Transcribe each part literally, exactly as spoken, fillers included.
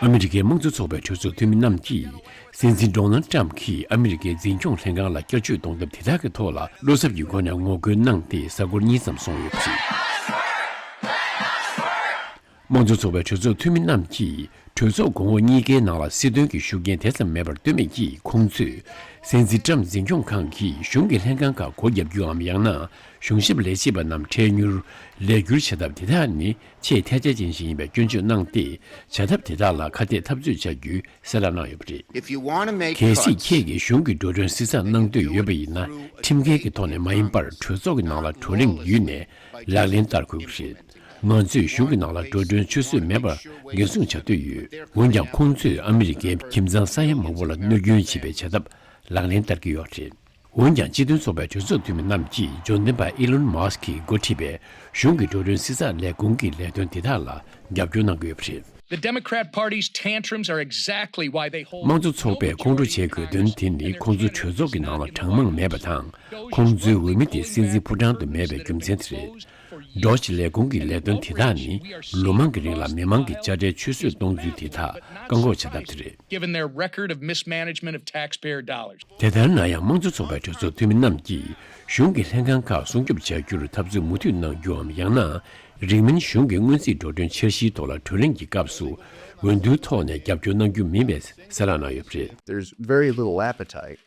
ཨ་མི་རི་ཀའི་དམངས་གཙོ་ཚོགས་པའི་གྲོས་ཚོགས་འཐུས་མི་རྣམས་ཀྱིས་སྲིད་འཛིན་ཌོ་ནལ་ཊམ་གྱིས་ཨ་མི་རི་ཀའི་འཛིན་སྐྱོང་ལྷན་ཁང་ལ་བསྐྱར་བཅོས་གཏོང་ཐབས་དེ་དག་གི་ཐོག་ལ་བློ་འཚབ་ཀྱི་སྒོ་ནས་ངོ་རྒོལ་གནང་སྟེ་གཟའ་འཁོར་གཉིས་ཙམ་སོང་ཡོད་པ་རེད། དམངས་གཙོ་ཚོགས་པའི་གྲོས་ཚོགས་འཐུས་མི་རྣམས་ཀྱིས་གྲོས་ཚོགས་གོང་འོག་གཉིས་ཀའི་ནང་ལ་སྲིད་དོན་གྱི་ཤུགས་རྐྱེན་དེ་ཙམ་མེད་པར་སྟོན་མེད་ཀྱིས། ཁོང་ཚོས་སྲིད་འཛིན་ཊམ་འཛིན་སྐྱོང་ཁང་གིས་གཞུང་གི་ལྷན་ཁང་ཁག་སྒོ་བརྒྱབ་རྒྱུའམ། ཡང་ན་གཞུང་ཞབས་ལས་བྱེད་པ་རྣམས་འཕྲལ་མྱུར་ལས་འཁྱུར་བྱ་ཐབས་དེ་དག་ནི་ཆེས་ཐལ་ཆ་ཅན་ཞིག་ཡིན་པའི་སྐྱོན་བརྗོད་གནང་སྟེ། བྱ་ཐབས་དེ་དག་ལ་ཁ་གཏད་འཐབ་རྩོད་བྱ་རྒྱུའི་གསལ་བསྒྲགས་གནང་ཡོད་པ་རེད། If you wanna make cuts, གལ་སྲིད་ཁྱེད་ཀྱིས་གཞུང་གི་འགྲོ་གྲོན་བསྲི་ཚགས་གནང་འདོད་ཡོད་པ་ཡིན་ན། ཁྲིམས་འགལ་གྱི་ཐོག་ནས་མ་ཡིན་པར་གྲོས་ཚོགས་ཀྱི་ནང་ལ་བགྲོ་གླེང་བརྒྱུད་ནས་ལག་ལེན་བསྟར་དགོས་ཀྱི་རེད། ང་ཚོས་གཞུང་གི་ནང་ལ་འགྲོ་གྲོན་ཆུད་ཟོས་མེད་པར་འགན་སྲུང་བྱ་འདོད་ཡོད། འོན་ཀྱང་ཁོང་ཚོས་ཨ་མི་རི་ཀའི་ཁྱིམ་ཚང་ས་ཡ་མང་པོ་ལ་གནོད་སྐྱོན་བྱེད་པའི་བྱ་ཐབས་ལག་ལེན་བསྟར་གྱི་ཡོད་རེད། འོན་ཀྱང་སྤྱི་མཐུན་ཚོགས་པའི་གྲོས་ཚོགས་འཐུས་མི་རྣམས་ཀྱིས་འབྱོར་ལྡན་པ་ཨི་ལོན་མཱ་སི་ཀྱིས་འགོ་ཁྲིད་པའི་གཞུང་གི་འགྲོ་གྲོན་བསྲི་ཚགས་ལས་ཁུངས་ཀྱི་ལས་དོན་དེ་དག་ལ་རྒྱབ་སྐྱོར་གནང་གི་ཡོད་པ་རེད། The Democrat Party's tantrums are exactly why they hold དམངས་གཙོ་ཚོགས་པས་ཁོང་ཁྲོ་བྱེད་དགོས་དོན་དེ་ནི། ཁོང་ཚོ་གྲོས་ཚོགས་ཀྱི་ནང་ལ་གྲངས་མང་མེད་པ་དང་། ཁོང་ཚོའི་འོས་མི་དེ་སྲིད་འཛིན་ཕོ་བྲང་དུ་མེད་པའི་རྒྱུ་མཚན་དེ་རེད། ཌོ་ཇི་ལས་ཁུངས་ཀྱི་ལས་དོན་དེ་དག་ནི། ལོ་མང་གི་རིང་ལ་མི་མང་གི་དཔྱ་ཁྲལ་ཆུད་ཟོས་གཏོང་ཚུལ་དེ་དག་བཀག་འགོག་བྱ་ཐབས་དེ་རེད། Given their record of mismanagement of taxpayer dollars. དེ་ལྟར་ན་ཡང་། དམངས་གཙོ་ཚོགས་པའི་གྲོས་ཚོགས་འཐུས་མི་རྣམས་ཀྱིས་གཞུང་གི་ལྷན་ཁང་ཁག་སྲུང་སྐྱོབ་བྱ་རྒྱུར་འཐབ་རྩོད་མུ་མཐུད་གནང་རྒྱུའམ། ཡང་ན་རིང་མིན་གཞུང་གི་སྔོན་རྩིས་འགྲོ་གྲོན་འཆར་གཞིའི་ཐོག་ལ་བགྲོ་གླེང་གི་སྐབས་སུ་འོས་བསྡུའི་ཐོག་ནས་རྒྱབ་སྐྱོར་གནང་རྒྱུ་མིན་པའི་གསལ་བསྒྲགས་གནང་ཡོད་པ་རེད། There's very little appetite,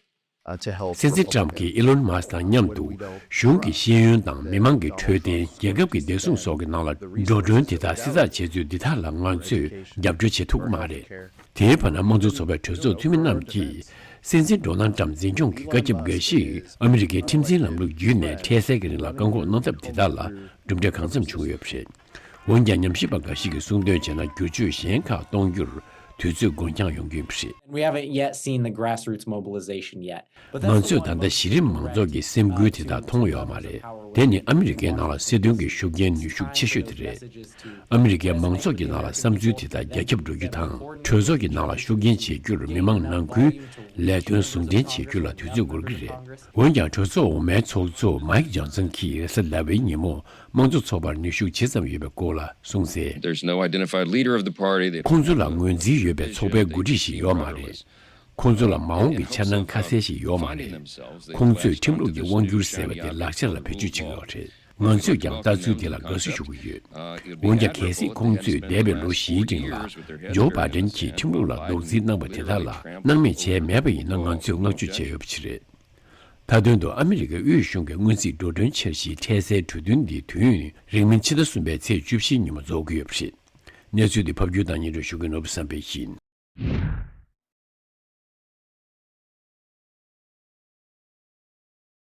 uh, to help སྲིད་འཛིན་ཊམ་གྱིས་ཨི་ལོན་མཱ་སི་དང་མཉམ་དུ་གཞུང་གི་ཤེས་ཡོན་དང་མི་མང་གི་འཕྲོད་བསྟེན། རྒྱལ་ཁབ་ཀྱི་བདེ་སྲུང་སོགས་ཀྱི་ནང་ལ་འགྲོ་གྲོན་དེ་དག་བསྲི་ཚགས་བྱེད་ཚུལ་འདི་དག་ལ་ང་ཚོས་རྒྱབ་སྐྱོར་བྱེད་ཐུབ་ཀྱི་མ་རེད། དེའི་བར་ན། དམངས་གཙོ་ཚོགས་པའི་གྲོས་ཚོགས་འཐུས་མི་རྣམས་ཀྱིས་སྲིད་འཛིན་ཌོ་ནལ་ཊམ་འཛིན་སྐྱོང་གི་བཀའ་ཁྱབ་འགའ་ཞིག་ཨ་མི་རི་ཀའི་ཁྲིམས་འཛིན་ལམ་ལུགས་བརྒྱུད་ནས་འཕྲལ་སེལ་གྱི་རིང་ལ་བཀག་འགོག་གནང་ཐབས་དེ་དག་ལ་གྲུབ་འབྲས་གང་འཚམ་བྱུང་ཡོད་པ་རེད། འོན་ཀྱང་། ཉམས་ཞིབ་པ་འགའ་ཞིག་གིས་གསུངས་དོན་བྱས་ན། བསྒྱུར་བཅོས་གཞན་ཁག་གཏོང་རྒྱུར་དུས་ཚོད་འགོར་འགྱངས་ཡོང་གི་ཡིན་པ་རེད། We haven't yet seen the grassroots mobilization yet. ང་ཚོས་ད་ལྟ་གཞི་རིམ་མང་ཚོགས་ཀྱི་སེམས་འགུལ་དེ་དག་མཐོང་ཡོད་མ་རེད། དེ་ནི་ཨ་མི་རི་ཀའི་ནང་ལ་སྲིད་དོན་གྱི་ཤུགས་རྐྱེན་ནུས་ཤུགས་ཆེ་ཤོས་དེ་རེད། ཨ་མི་རི་ཀའི་མང་ཚོགས་ཀྱི་ནང་ལ་བསམ་ཚུལ་དེ་དག་རྒྱ་ཁྱབ་འགྲོ་རྒྱུ་དང་། གྲོས་ཚོགས་ཀྱི་ནང་ལ་ཤུགས་རྐྱེན་བྱེད་རྒྱུར་མི་མང་ནང་ཁུལ་ལས་དོན་ཟུང་འབྲེལ་བྱེད་རྒྱུ་ལ་དུས་ཚོད་འགོར་གྱི་རེད། འོན་ཀྱང་། གྲོས་ཚོགས་འོག་མའི་ཚོགས་གཙོ་མའིག་ཇོན་སན་གྱིས་རེས་གཟའ་ཟླ་བའི་ཉིན་མོ་དམངས་གཙོ་ཚོགས་པར་ནུས་ཤུགས་ཇི་ཙམ་ཡོད་པའི་སྐོར་ལ་གསུངས་གསལ། There's no identified leader of the party. They ཁོང་ཚོ་ལ་ངོས་འཛིན་ཡོད་པའི་ཚོགས་པའི་འགོ་ཁྲིད་ཞིག་ཡོད་མ་རེད། ཁོང་ཚོ་ལ་མ་འོངས་ཀྱི་འཆར་སྣང་ཁ་གསལ་ཞིག་ཡོད་མ་རེད། ཁོང་ཚོས་ཁྲིམས་ལུགས་ཀྱི་དབང་སྒྱུར་ཟེར་བ་དེ་ལག་ཆ་ལ་བེད་སྤྱོད་བྱེད་ཀྱི་ཡོད་རེད། ང་ཚོས་ཀྱང་ལྟ་ཚུལ་དེ་ལ་དགའ་བསུ་ཞུ་གི་ཡོད། འོན་ཀྱང་། གལ་སྲིད་ཁོང་ཚོས་འདས་པའི་ལོ་བཞིའི་རིང་ལ་ཇོ་བྷའི་ཌེན་གྱིས་ཁྲིམས་ལུགས་ལ་རྡོག་རྫིས་གནང་བ་དེ་དག་ལ་སྣང་མེད་བྱས་མེད་པ་ཡིན་ན། ང་ཚོས་བསྔགས་བརྗོད་བྱས་ཡོད་པ་ཞིག་རེད། མཐའ་དོན་དུ། ཨ་མི་རི་ཀའི་དབུས་གཞུང་གི་སྔོན་རྩིས་འགྲོ་གྲོན་འཆར་གཞིའི་འཕྲལ་སེལ་གྲོས་མཐུན་འདིའི་དུས་ཡུན་རིང་མིན་ཕྱི་ཟླ་གསུམ་པའི་ཚེས་བཅུ་བཞིའི་ཉིན་མོ་རྫོགས་ཀྱི་ཡོད་པ་རེད། གནས་ཚུལ་འདི་ཕབ་སྒྱུར་དང་སྙན་སྒྲོན་ཞུ་མཁན་ནོར་བུ་བསམ་འཕེལ་ཡིན།